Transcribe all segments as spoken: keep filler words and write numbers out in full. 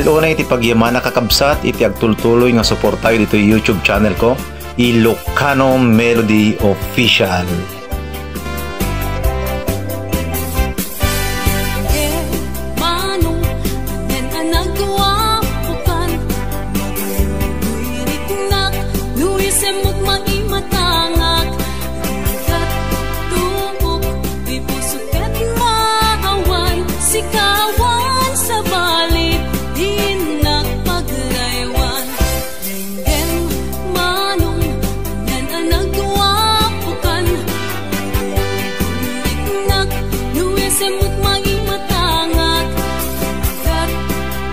Unay iti pagyamanak, kakabsat, iti agtultuloy nga suportayo ditoy YouTube channel ko, Ilocano Melody Official. Manong, anen a nagguapokan, maduyduyriknak, luisem met maimatangak, rigat tuok, ti puso ket maawan, sikawan, sabali, dinak pagraywan. Denggen, manong, anen a nagguapokan, maduyduyriknak, luisem met maimatangak, rigat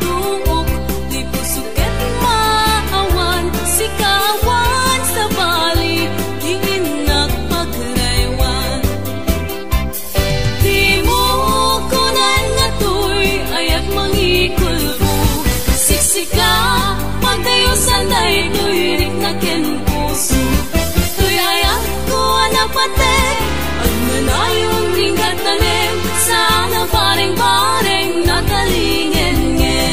tuok, ti puso ket maawan, sikawan, sabali, dinak pagraywan. Dimo kunan nga toy, ayak mangikulbo. Siksika, padayosan daytoy rikna ken puso. Toy ayatko a napateg, agmanayon, ringgatanem, saan a bareng-bareng, natalingen nge.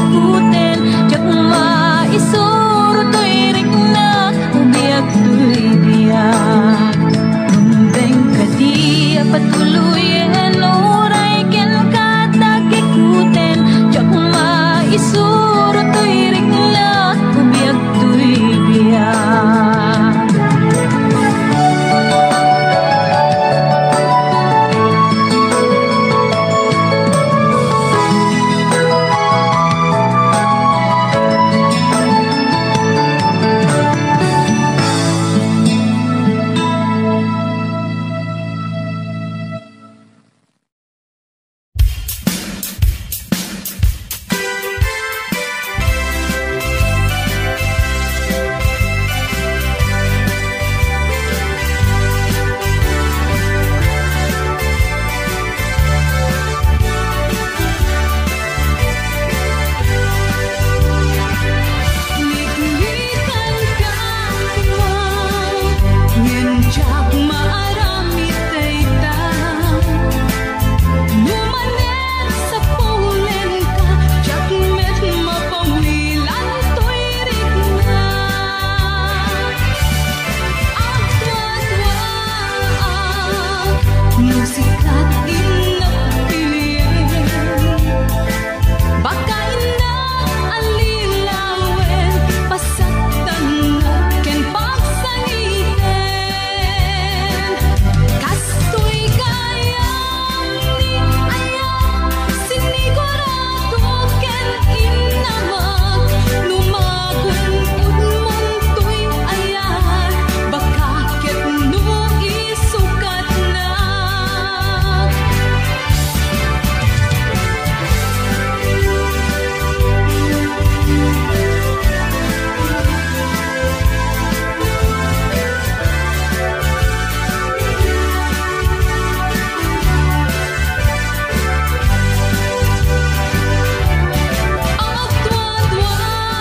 Kuten, diak maisuro toy riknak, biag toy biag. Umbeng kadi a patuloyen, uray kenka ta kikuten, diak maisuro toy riknak, biag toy biag. Ngem diak maaram itay ta. No manen sapulenka, diak met mapawilan toy riknak. Agtuatuaak no sika ti innak pilien. Baka innak a lilawen, pasaktannak ken pagsangiten. Kastoy gayam ni ayat, sinigurado ken innamak, no magun-odmon toy ayat, baka ket no isukatnak.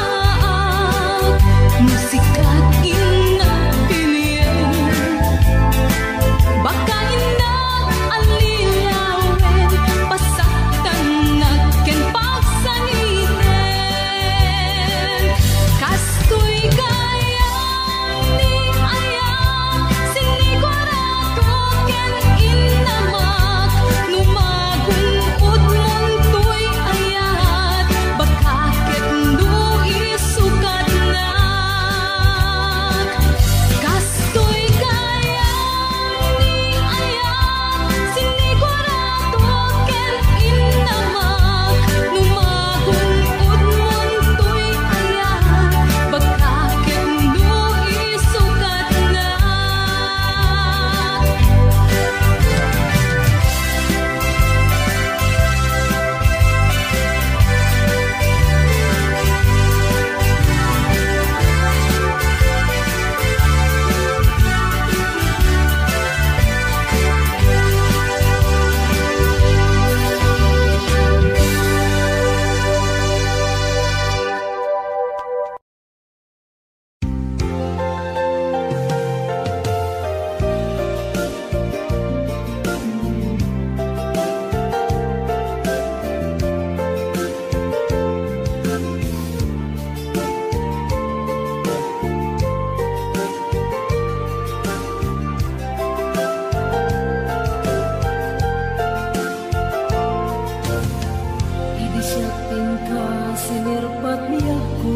Agtuatuaak no sika ti innak pilien. Baka innak a lilawen, pasaktannak ken pagsangiten. Kastoy gayam ni ayat, sinigurado ken innamak, no magun-odmon toy ayat, baka ket no isukatnak. Kastoy gayam ni ayat, sinigurado ken innamak, no magun-odmon toy ayat, baka ket no isukatnak. Idi siak kenka sinirpat biagko,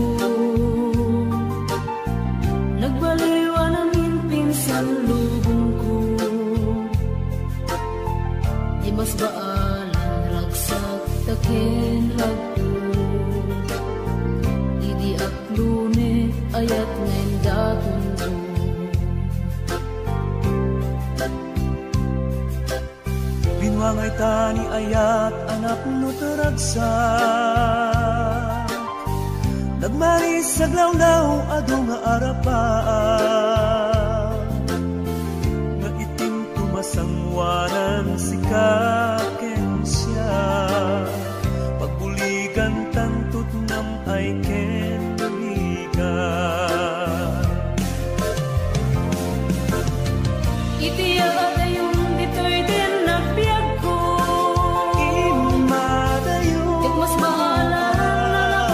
nagbaliwan amin pinsan lubongko. Di mas baalan ragsak ta ken ragto. Idi apno ne ayat nga indatonko. Binuangay ta ni ayat a napno ti ragsak. Nagmaris aglawlaw adu nga arapaak. Nga itinto masangoanan sika ken siak. Pagbuligan tanto ti nam-ay ken bigat. Iti adayon ditoy din nagbiagko. Immadayon. Ket mas baalan a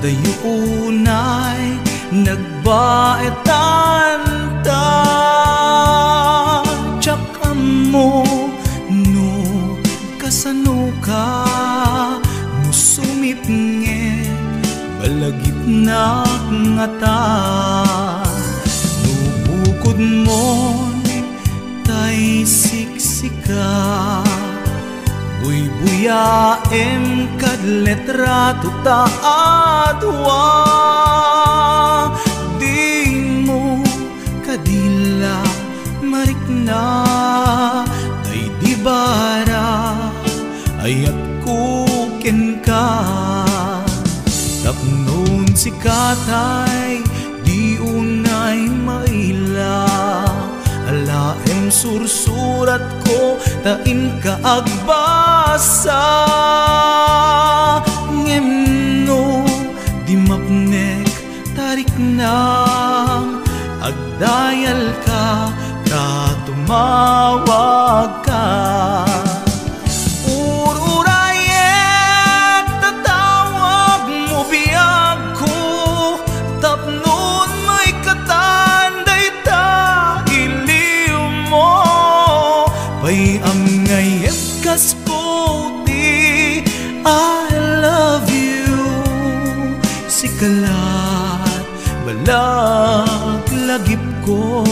Dayo unay nagbaetan ta, diak ammo no kasanoka, no sumipnget, malagipnak ngata. No bukodmon tay siksika, buybuyaem kad litrato ta a dua. Dimo kadi la marikna, tay di bara ayatko kenka. Tapnon sika tay di unay maila, alaem sursuratko ta inka agbasa. Ngem no di mapnek ta riknam, agdayalka ta tumawagka. Ururayek ta tawagmo biagko, tapnon maikatan dayta iliwmo. Pay-am nga iyegkasko ti I love you, sika la ket balaklagipko.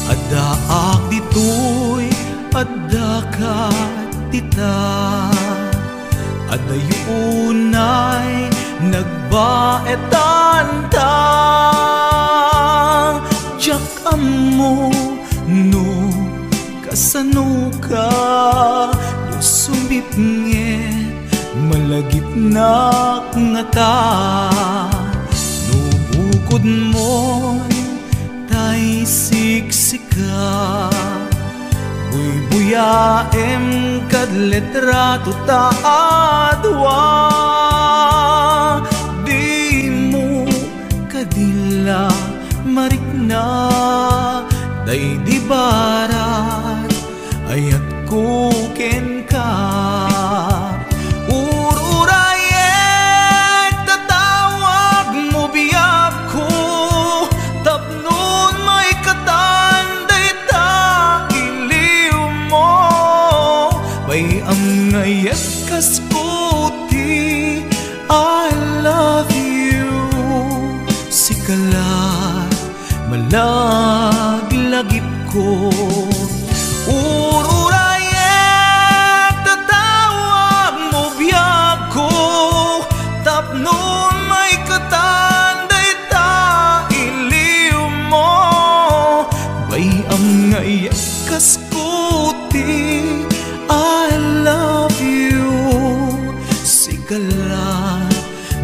Addaak ditoy, addaka dita. Adayo unay nagbaetan ta. Diak ammo no kasanoka, no sumipnget, malagipnak ngata. No bukodmon tay siksika, buybuyaem kad litrato ta a dua. Dimo kadi la marikna, daydi barat ayatko kenka. Ururayek ta tawagmo biagko, tapnon maikatan dayta iliwmo. Pay-am nga iyegkasko ti I love you, sika la malaglagipko. Ururayek ta tawagmo biagko, tapnon maikatan dayta iliwmo. Pay-am nga iyegkasko ti I love you, sika la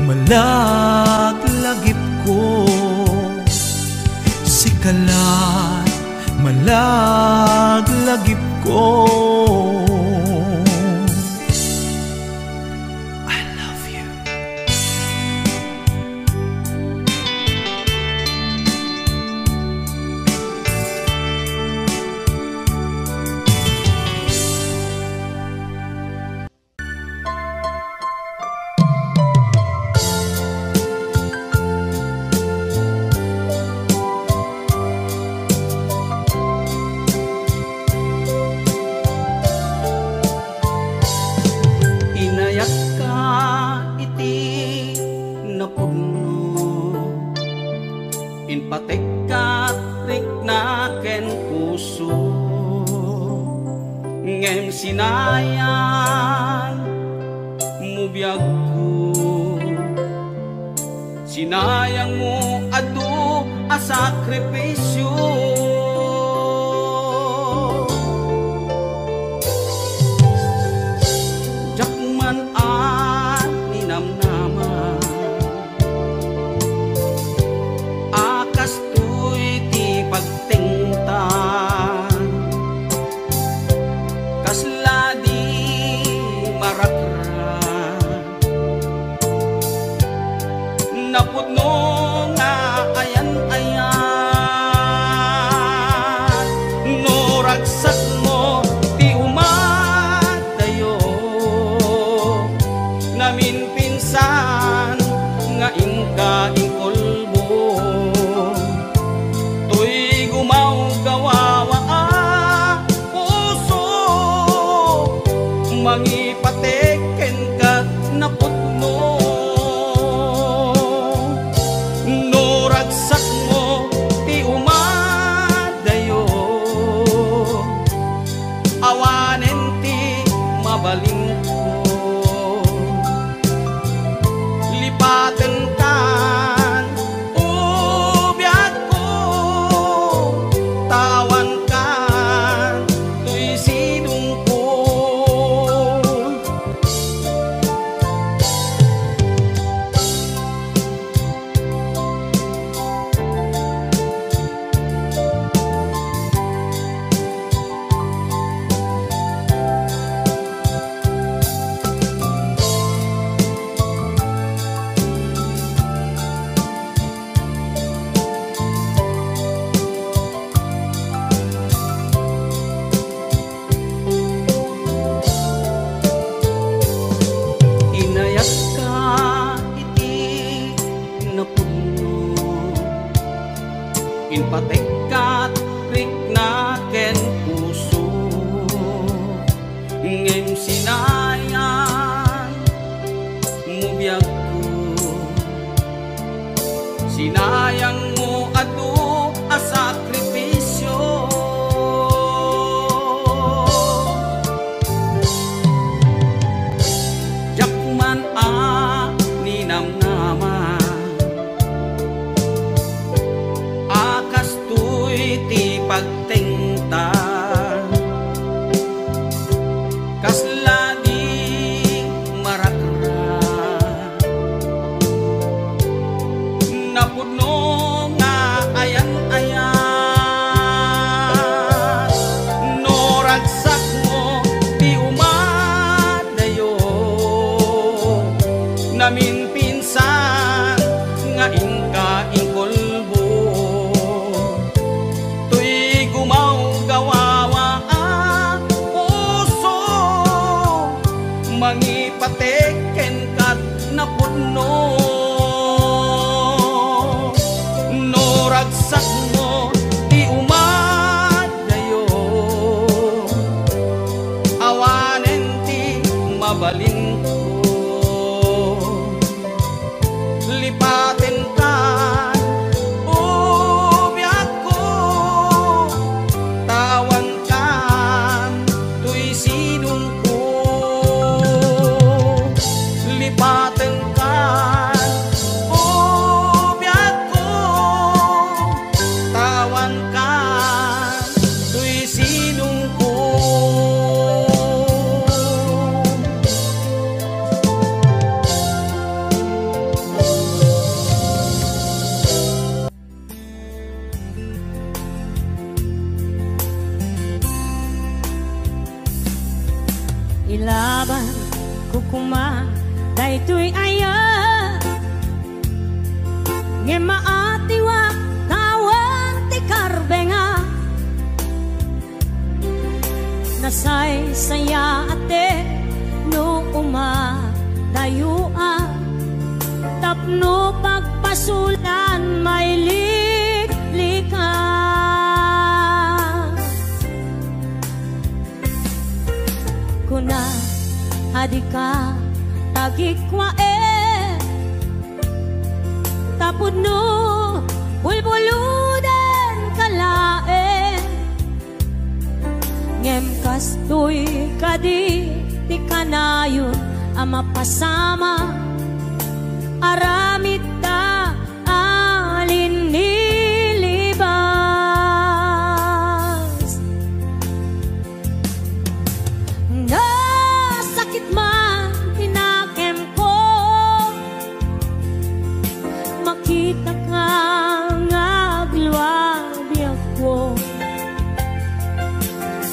malaglagipko, sika la malaglagipko. I love you. Inayakka iti napudno. Impatekka rikna ken puso, ngem sinayang mo biagko. Sinayang mo adu a sakripisio. Diak man a ninamnama a kastoy ti Impatekkat rikna ken puso, ngem sinayang mo biagko. Sinayang mo adu a sakripisio. Diak man a ninamnama a kastoy ti pagtengta. Kasla di marakra. Napudno nga ayan-ayat. No ragsakmo ti umadayo, naminpinsan nga inka inkulbo. Toy gumawgawawa a puso, mangipatek kenka napudno. No ragsakmo ti umadayo, awanen ti mabalinko. Lipatenkan, o biagko, tawankan toy sidongko. Lipatenkan, o biagko, tawankan toy sidongko. Ilaban ko koma daytoy aya, ngem maatiwak tawen ti karbenga. Nasaysayaat no umadayoak tapno pagpasolan mailiklikas. Kuna a dika tagikkuaen, tapudno bulbulodenka laeng. Ngem kastoy kadi ti kanayon a mapasamak, aramidta a linnilibas. Nasakit man ti nakemko, makitaka nga agluabiagko.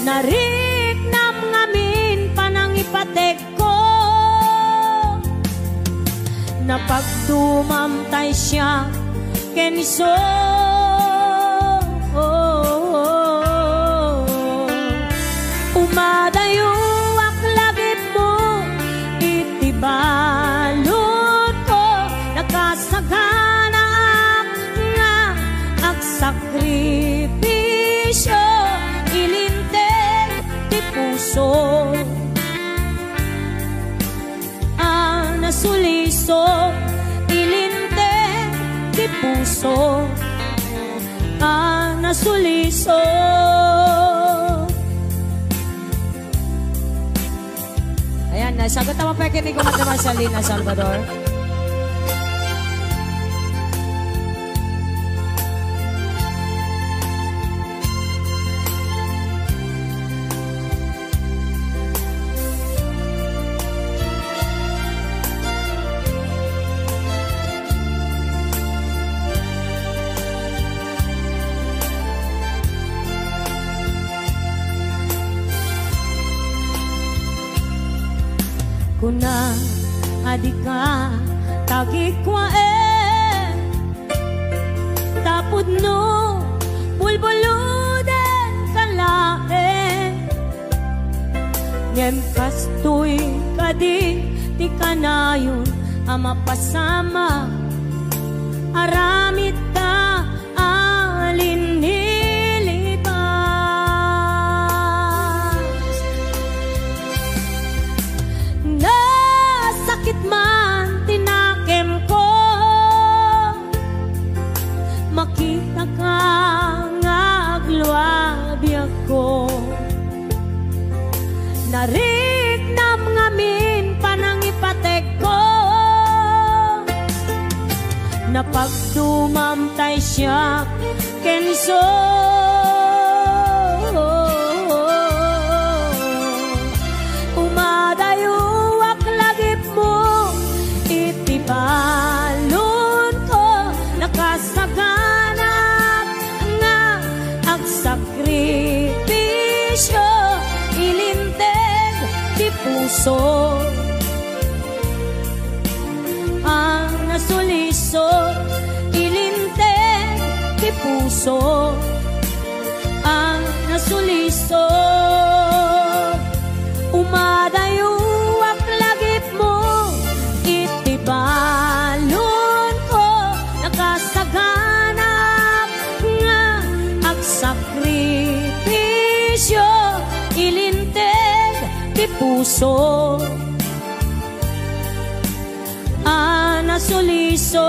Nariknam ngamin panangipatekko. Napagdumam tay siak ken isu. Umadayoak lagipmo iti baludko, nakasaganaak nga agsakripisio, ilinteg ti puso a nasuliso, ilinteg ti puso a nasuliso. Ayan, nasagot naman pa ken ni Kumadre Marcelina Salvador. Kuna a dika tagikkuaen, tapudno bulbulodenka laeng. Ngem kastoy kadi ti kanayon a mapasamak, aramidta a Makitaka nga agluabiagko. Nariknam ngamin panangipategko. Napagdumam tay siak kenso. Umadayoak lagipmo iti balonko. Nakasaganak nga agsakripisio, ilinteg ti puso a nasuliso, ilinteg ti puso a nasuliso. Umadayoak lagipmo iti balonko. Nakasaganak nga agsakripisio, ilinteg ti puso a nasuliso,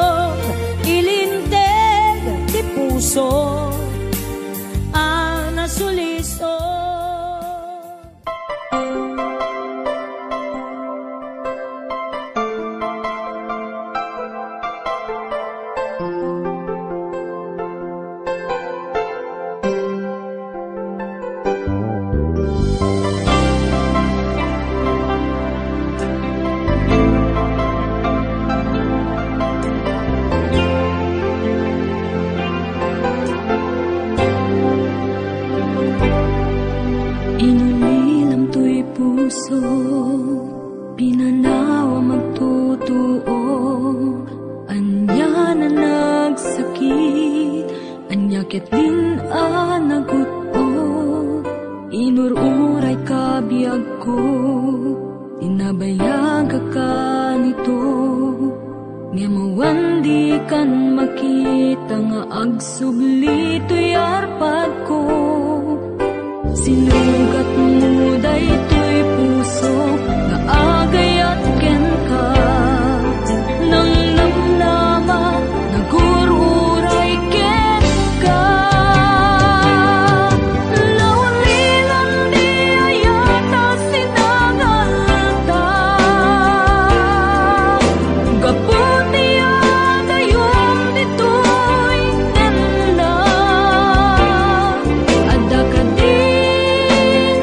ilinteg ti puso a nasuliso. Inulilam toy puso, pinanaw a magtutuo, ania a nagsakit, ania ketdin a nagut-ot, inur-urayka biagko, tinabayagka kanito. Ngem awan dikan makita nga agsubli toy arpadko. Sinugatmo daytoy puso nga agayat kenka. Nangnamnama, nagur-uray kenka. Naulilan di ayat a sinagalta. Gapu ti agayom ditoy nenna, adda kadin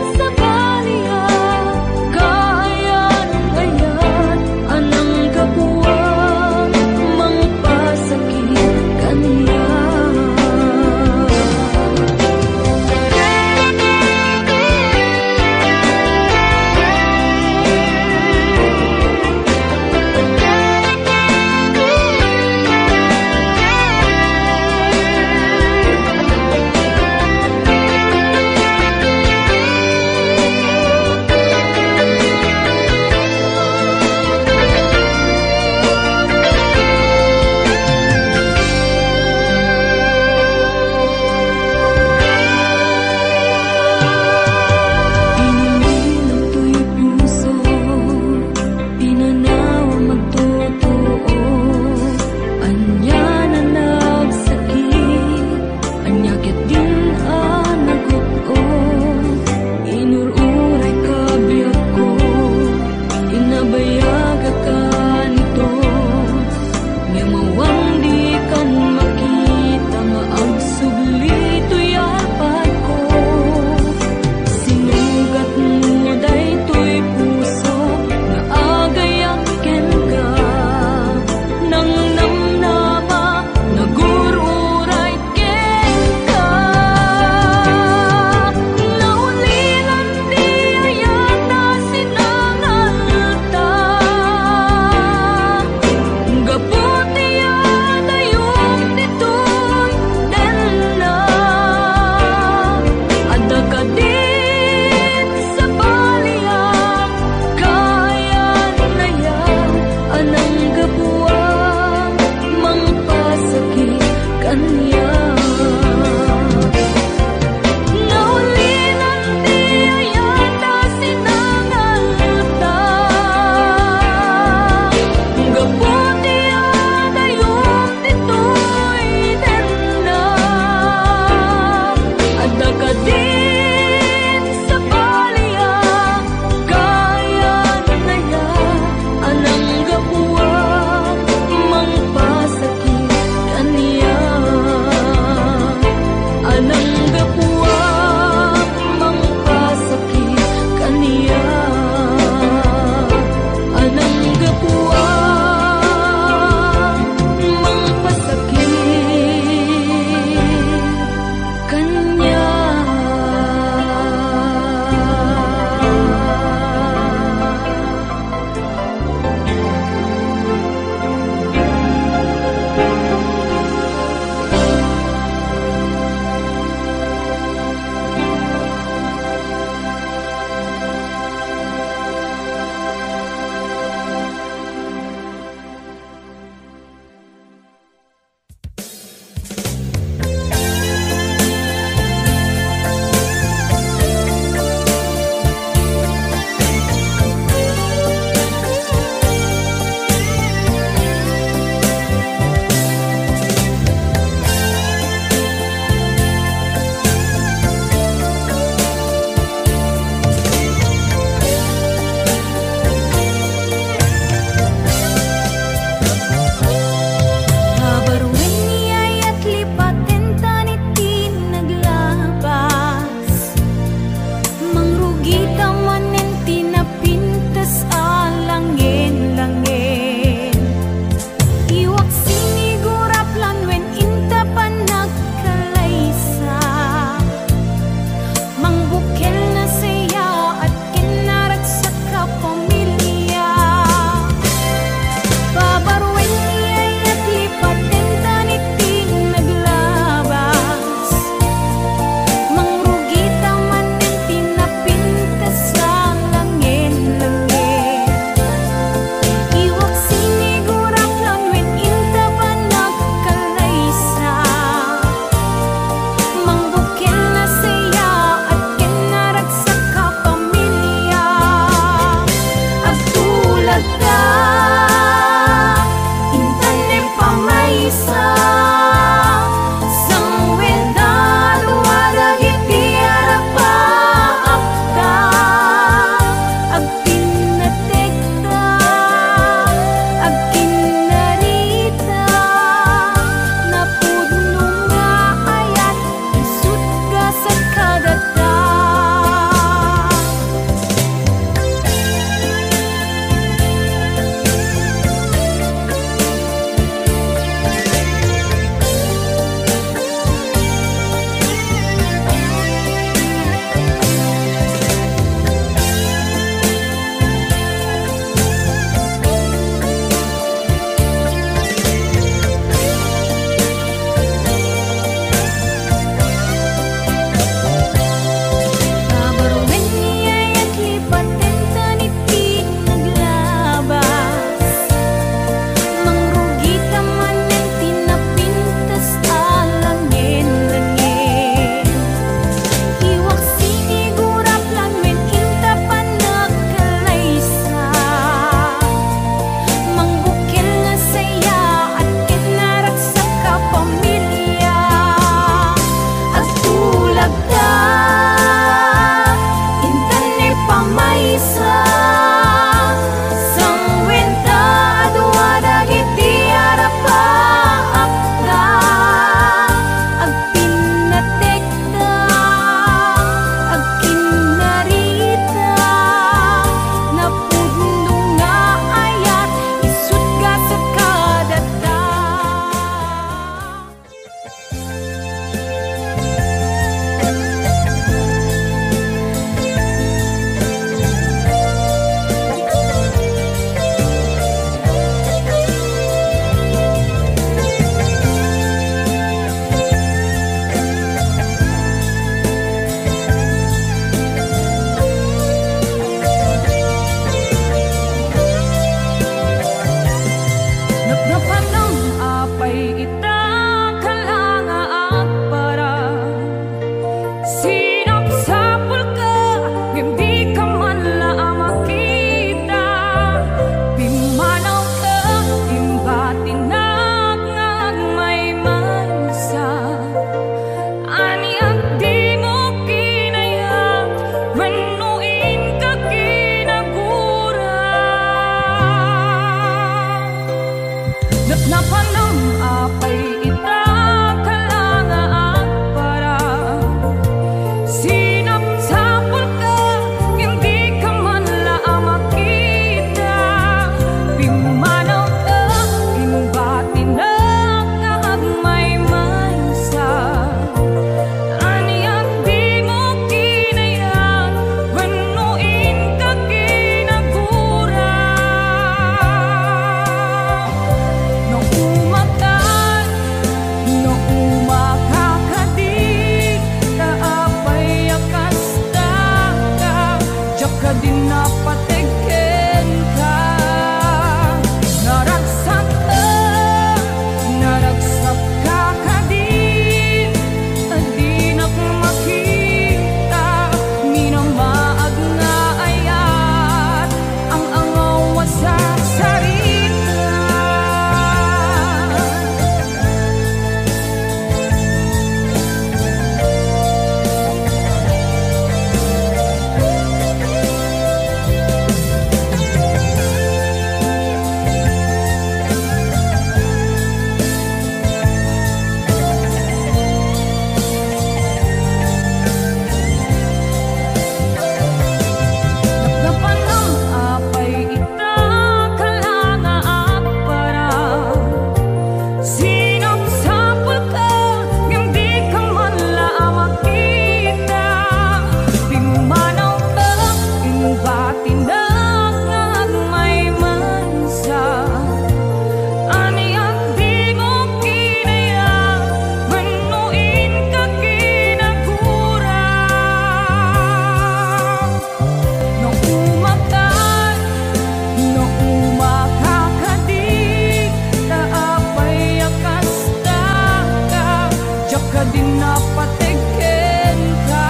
Dinapateg kenka,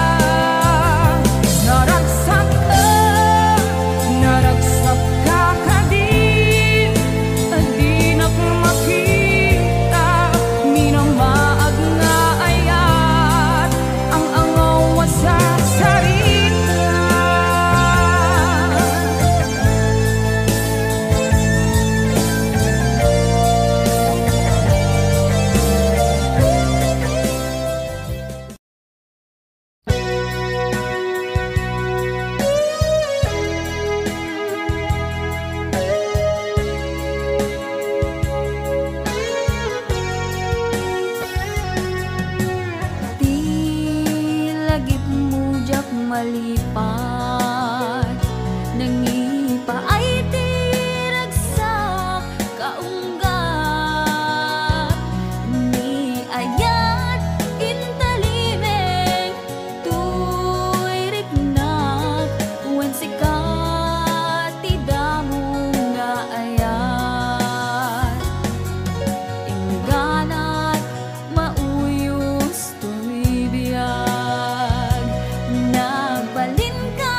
naragsak, naragsak ka kadi, dinak makita, minamaag nga ayat, ang angaw a sasarita. Ti lagipmo diak malipat, nangipaay ti ragsak kaunggat. Ni ayat intalimeng, toy riknak, wen sika ti damo nga ayat. Ingganat, mauyos toy biag, nagbalinka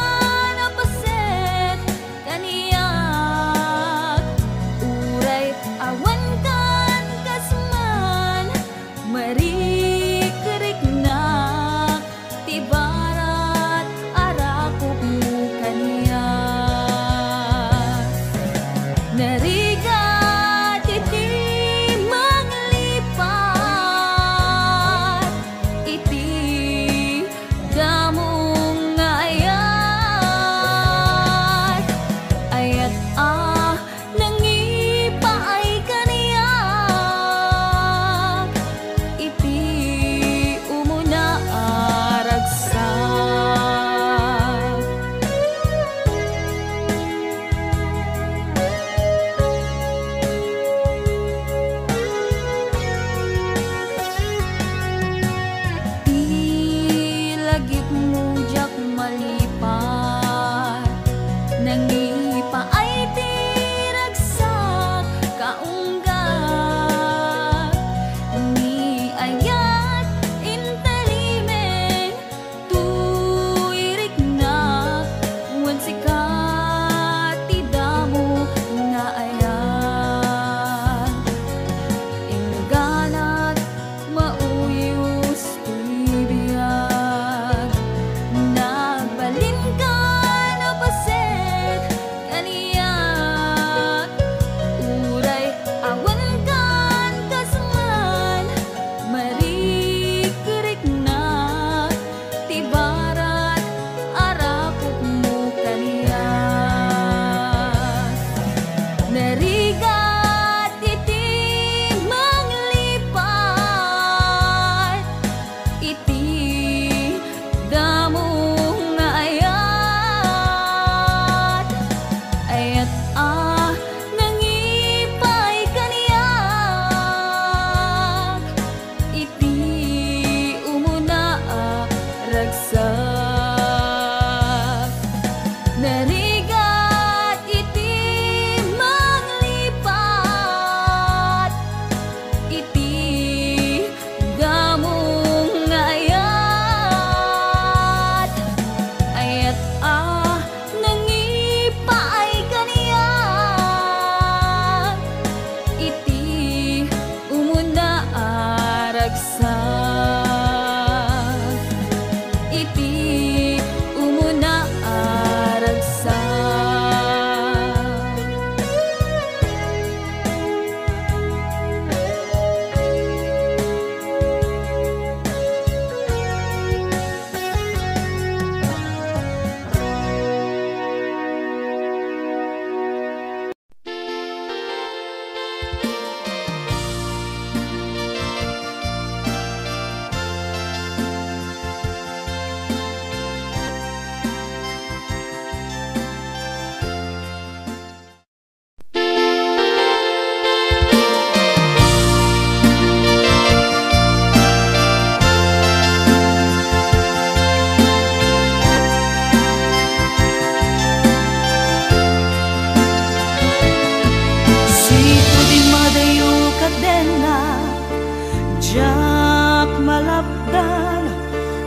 Lapdan,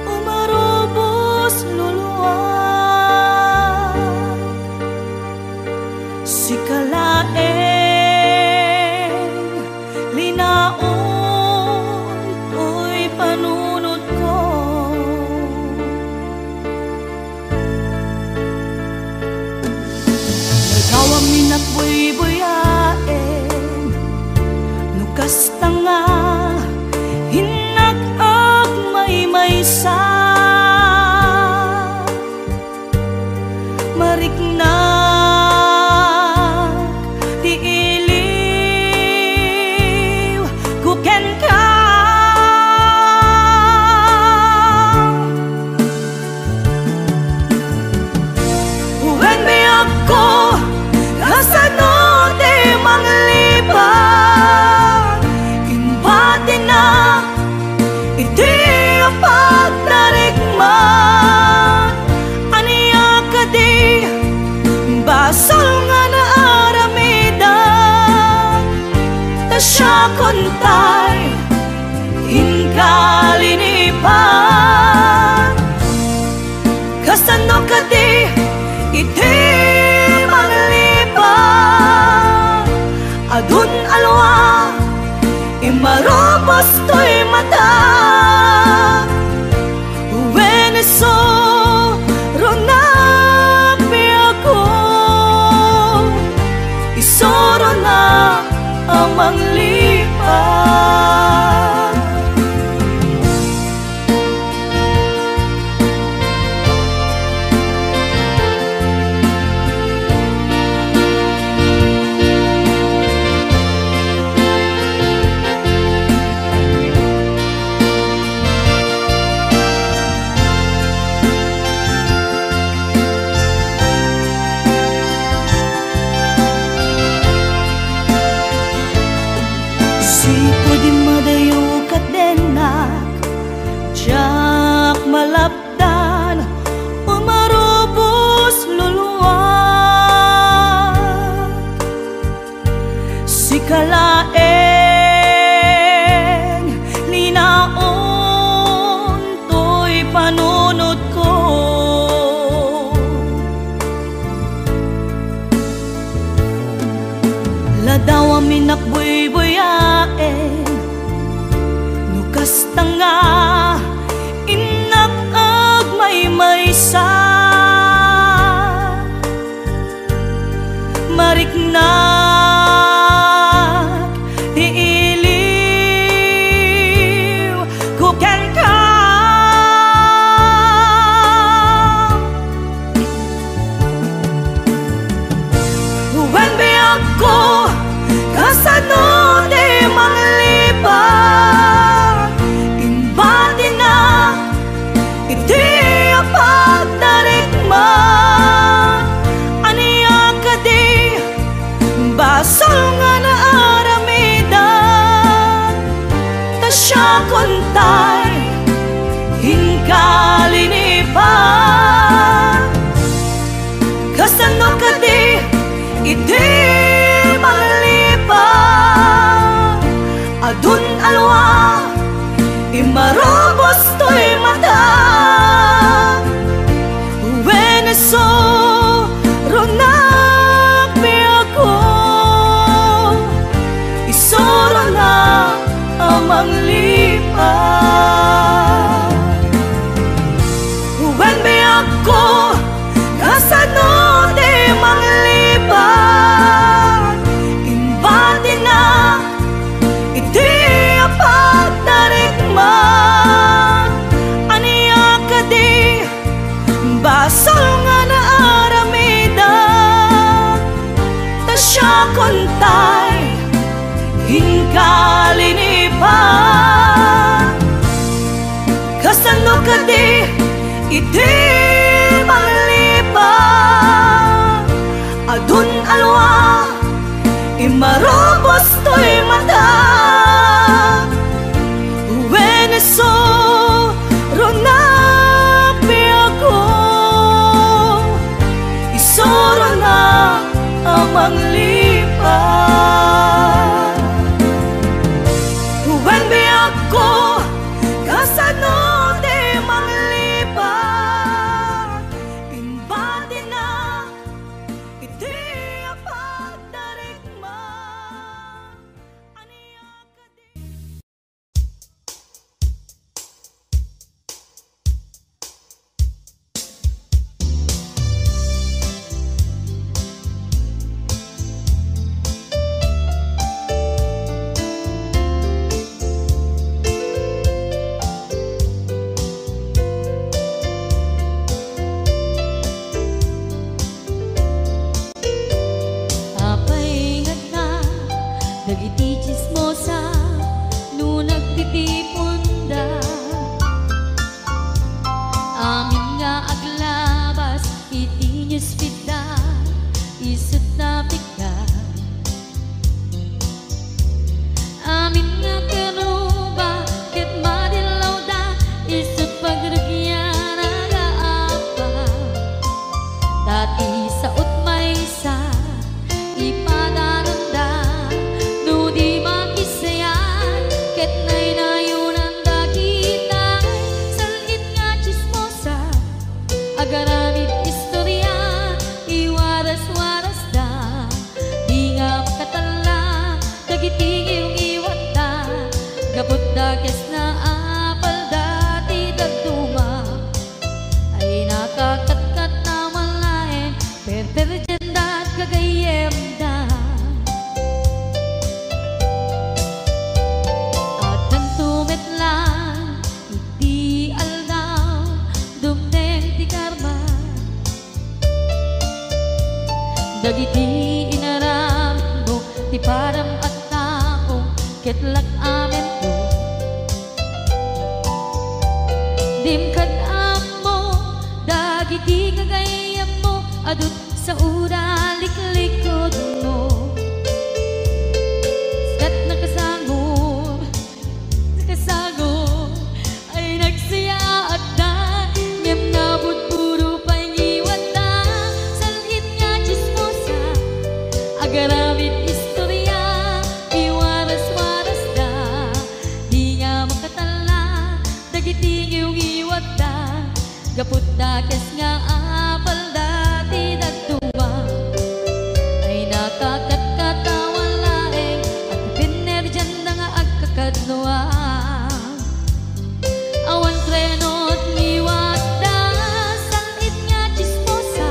umarubos luluag. Sika laeng, linaon toy panunotko. Nagawam innak buybuyaen, no kasta nga innak agmaymaysa. Mariknak ti iliwko kenka. Wen biagko, kasano ti manglipad? Imbatinak iti pagtarikman. Ania kadi basol nga naaramidak? Ta siakon tay inka linipan. Kasano kadi iti manglipad? Adun alwa, imarubos toy mata. Wen isuronak biagko, isuronak a manglipad. Sipud immadayo ket dennak, diak malapdan, umarubos luluag. Sika laeng, linaon toy panunotko. Ladawam innak buybuyaen, no kasta nga innak agmaymaysa. Mariknak ti iliwko kenka. Wen biagko, kasano ti manglipad? Imbatinak iti pagtarikman. Ania kadi basol nga naaramidak? Ta siakon tay inka linipan. Kasano kadi iti manglipad? Adun alwa, imarubos toy mata. Wen isuronak biagko, isuronak a manglipad. Wen biagko, kasano ti manglipad? Imbatinak iti pagtarikman. Ania kadi basol nga naaramidak? Ta siakon tay inka linipan. Kasano kadi iti manglipad? Adun alwa, imarubos toy mata. Wen isuronak biagko, isuronak a manglipad. Wen biagko, kasano Dagiti inaramidmo ti param a tao ket lak-amento. Dim kad-ammo dagiti gagayyemmo a dutsaoda liklikutmo. Ket nakasangor, nakasangor, ay nagsayaatda, ngem nabudburo pay ngiwatda, sal-it nga tsismosa, agaramid istoria, iwaras-warasda, di nga makatalla dagiti ngiwngiwatda, gapu ta kes nga apalda ti dadduma. Ay nakakatkatawa laeng, agpipinnerdianda nga agkakadnoan. Awan trenot ngiwatda, sal-it nga tsismosa,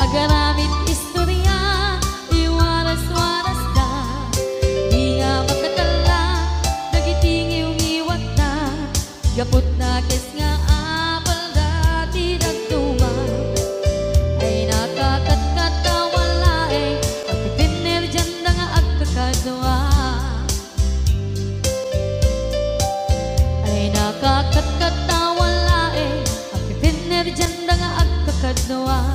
agaramid istoria, iwaras-warasda, di nga makatalla dagiti ngiwngiwatda, gapu ta kes nga apalda ti dadduma. Ay nakakatkatawa laeng, agpipinnerdianda nga agkakadua. Ay nakakatkatawa laeng, agpipinnerdianda nga agkakadua.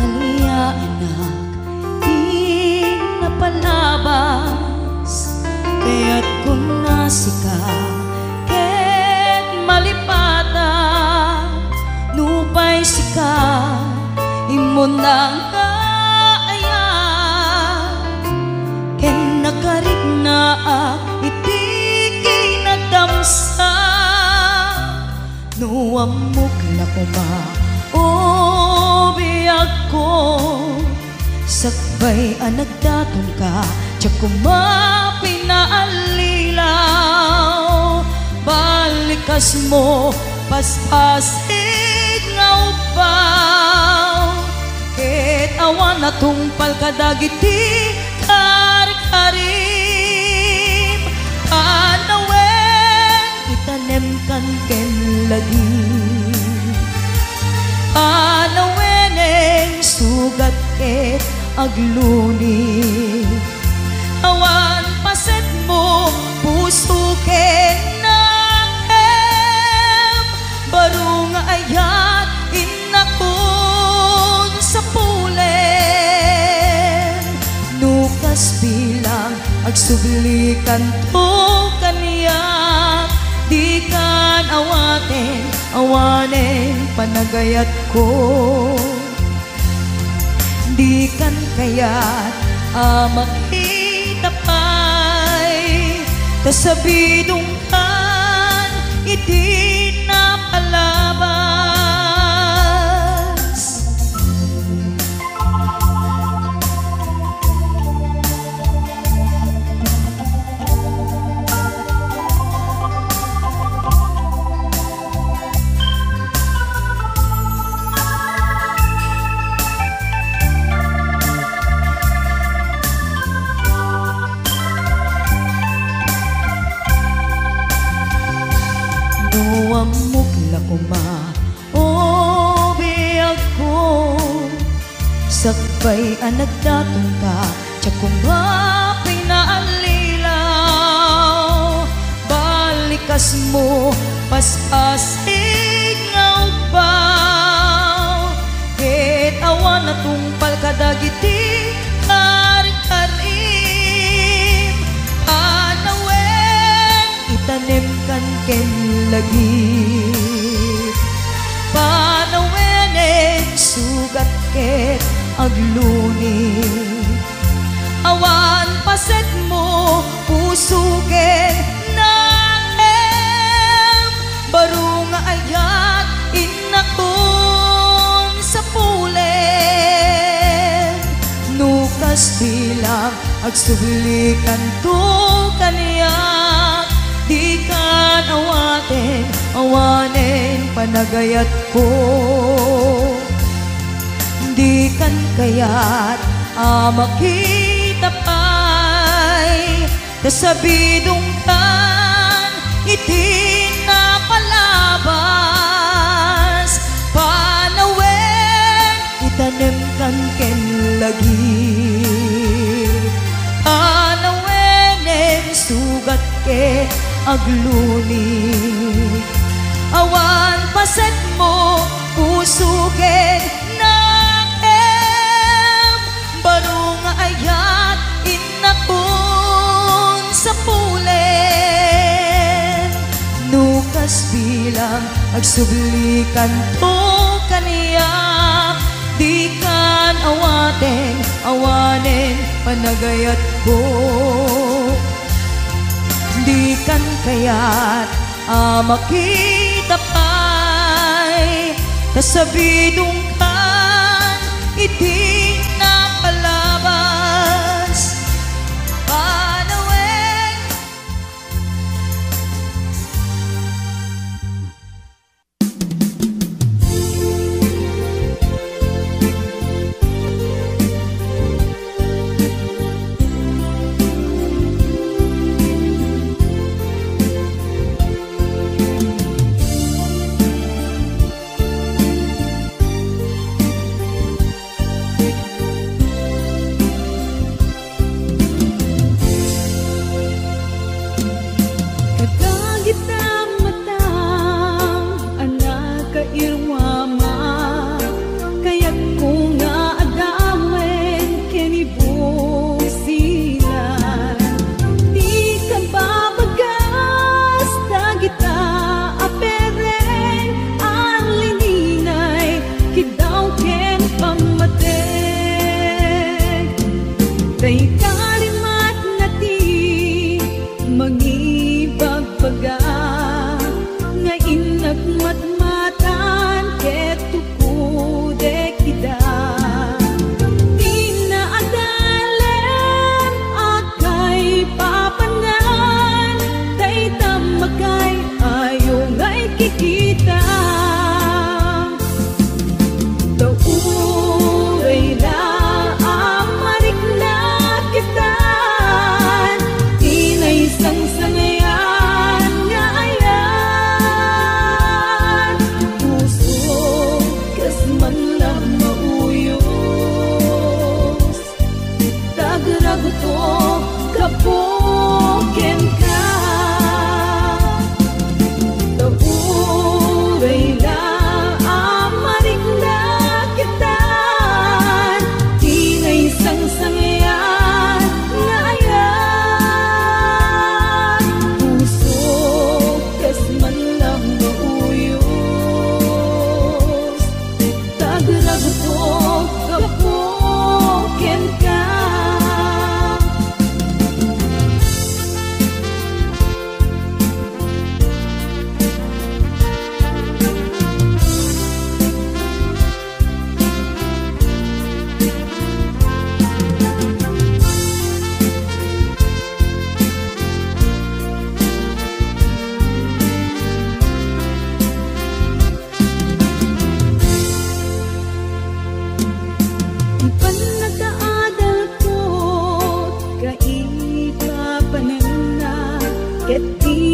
Alialiaanak ti napalabas, kayatkon nga sika ket malipata. Nupay sika, immuna nga ayat, ken nakariknaak iti kinadamsa. No ammok la koma, o biagko, sakbay a nagdatonka, diak koma pinaalilaw. Balikasmo, paspasig nga ubbaw, ket awan a tungpal kadagiti karkarim. Panawen, itanemkan ken lagi. Panaweneng sugat ket agluni. Awan pasetmo, puso ken nakem. Baro nga ayat, innakon sapulen. No kas bilang, agsublikanto kaniak, dikan awaten, awanen panagayatko. Dikan kayat a makita pay, ta sabidongkan iti napalabas. No ammok la koma, o biagko, sakbay a nagdatonka, diak koma pinaalilaw. Balikasmo, paspasig nga ubbaw, ket awan a tungpal kadagiti karkarim. Panawen, itanemkan ken lagip. Panawenen sugat ket agluni. Awan pasetmo, puso ken nakem. Baro nga ayat, innakon sapulem. No kas bilang, agsublikanto kaniak. Dikan awaten, awanen panagayatko. Dikan kayat a makita pay, ta sabidongkan iti napalabas. Panawen, itanemkan ken lagi. Panawenen sugat ket agluni. Awan pasetmo, puso ken nakem. Baro nga ayat, innakon sapulem. No kas bilang, agsublikanto kaniak. Dikan awaten, awanen panagayatko. Dikan kayat a makita pay, ta sabidongkan iti napalabas. Panawen. Kadagita matam a nakairwama, kayatko nga adawen ken ibusilan. Ti kababagas dagita a pereng, alininay, kiddaw ken pammatek. Dayta rimatna ti mangibagbaga, nga innak matmatan ket tukodek ida. Ti naadalem a kaipapanan, dayta makay-ayo nga ikikita. Ta uray la a marikna kita, ti naisangsangayan nga ayat, puso kas manlabmauyos. Tagragto gapu kenka. Ta uray la a marikna kita, ti naisangsangayan nga ayat, puso kas manlabmauyos. Tagragto gapu kenka. Ti pannakaadalko kaipapananna, ket ti